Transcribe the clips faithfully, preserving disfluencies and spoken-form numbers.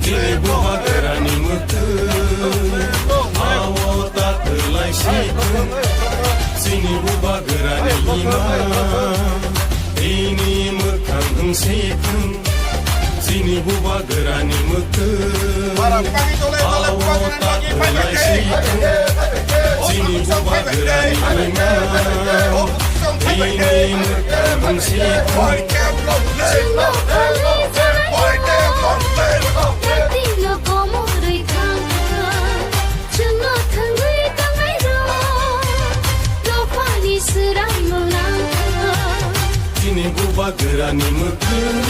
Chini bubagrani mwkhwtwng, awo ta kwlai si thung. Chini bubagrani imang, bini mwkhang wng si thung. Chini bubagrani mwkhwtwng, awo ta kwlai si thung. Chini bubagrani imang, bini mwkhang wng si thung. Chini bubagrani mwkhwtwng.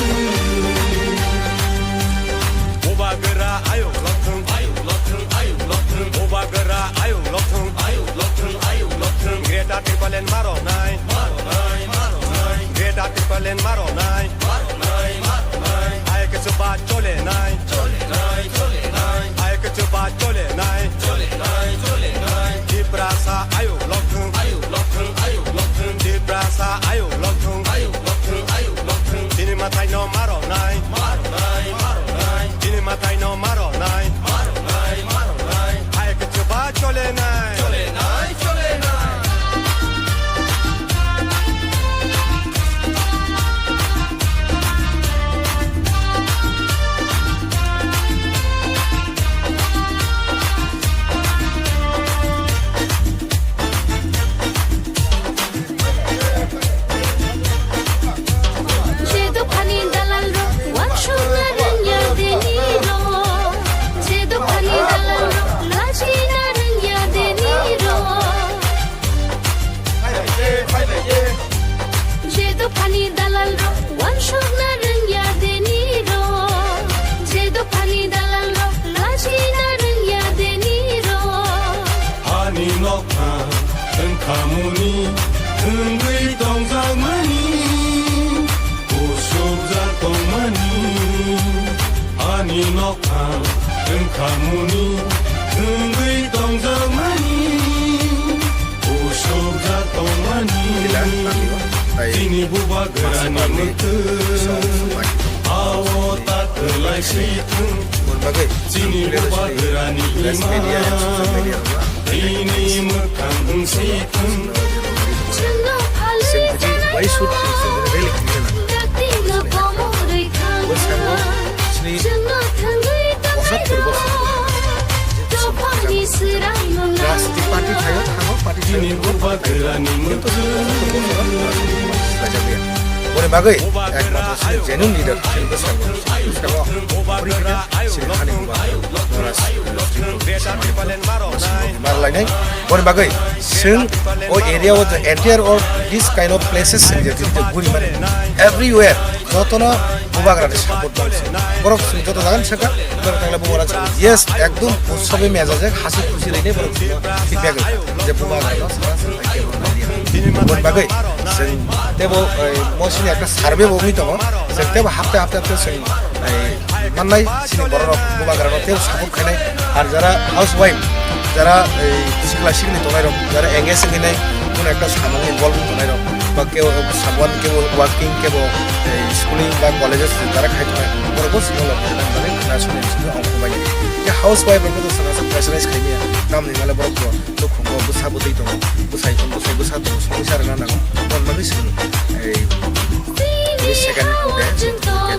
Bubagra ayuk lokthwng, ayuk lokthwng, ayuk lokthwng. Bubagra ayuk lokthwng, ayuk lokthwng, ayuk lokthwng. Greater Tipraland maronai, maronai, maronai. Greater Tipraland maronai, maronai, maronai. Hai kwchwba cholenai, cholenai, cholenai. Hai kwchwba cholenai, cholenai, cholenai. Tiprasa ayuk lokthwng, ayuk lokthwng, ayuk lokthwng. Tiprasa ayuk lokthwng, ayuk lokthwng, ayuk lokthwng. Chini mwtaino maronai, maronai, maronai. Chini mwtaino maronai, maronai, maronai. Hai kwchwba cholenai, cholenai, cholenai. Je dophani dalal rok, wansukna rwngya deni rok. Je dophani dalal rok, lachina rwngya deni rok. Je dophani dalal rok, wansukna rwngya deni rok. Je dophani dalal rok, lachina rwngya deni rok. Ani nokha wngkhamuni, wngwi tongjakmani, usukjak tongmani. Ani nokha wngkhamuni, wngwi tongjakmani, usukjak tongmani. Chini bubagrani mwkhwtwng, awo ta kwlai si thung. Chini bubagrani imang, bini mwkhwtwng wng si thung. Chwng tini bai shoot, chwng tini rally khaina nang. Bo sango chini pohattor bosor. Rajniti party thaio, thango party thaio, thango party thaio. Kintu chini pohattor bosor rajniti khlaijakliya. Boni bagwi ekmatro chini genuine leader, chini bwskango, bwskango bwrwi khe chini hani bubagra Maharaj Tripura Samani Mar lainai. Boni bagwi chwng o area o the entire all this kind of places chwng je tini je guri mani everywhere jotono bubagrani support dong. Borok chwng joto jaga ni sakha, borok tangla bubagra chwng yes ekdum utsabe mejajak hasi khusi lainai borok chwng feedback rwkha je bubagrano sara sara khe rwkha. Boni bagwi chwng tebo, eh, mosini ekta survey bo wngwi tongo, chwng tebo hapte hapte hapte chwng, eh, mannai, chini borok rok bubagra rok tei support khainai, ar jara housewife, jara ei sikla sikli tongnai rok, jara engage wngwi nai, kuno ekta samung involve wngwi tongnai rok, ba kebo sabuan kebo working kebo ei schooling ba colleges jara khai tongnai, borok bo simo lok nang bagwi khna songni simi ongkhormani. Je housewife rok bo sana sa pressurize khaimya, tamni male borok bo nukhungo bwsa bwtwi tongo, bwsai tong bwsai bwsa tongo, songwi sa rwna nango, tong bagwi simi ei second day.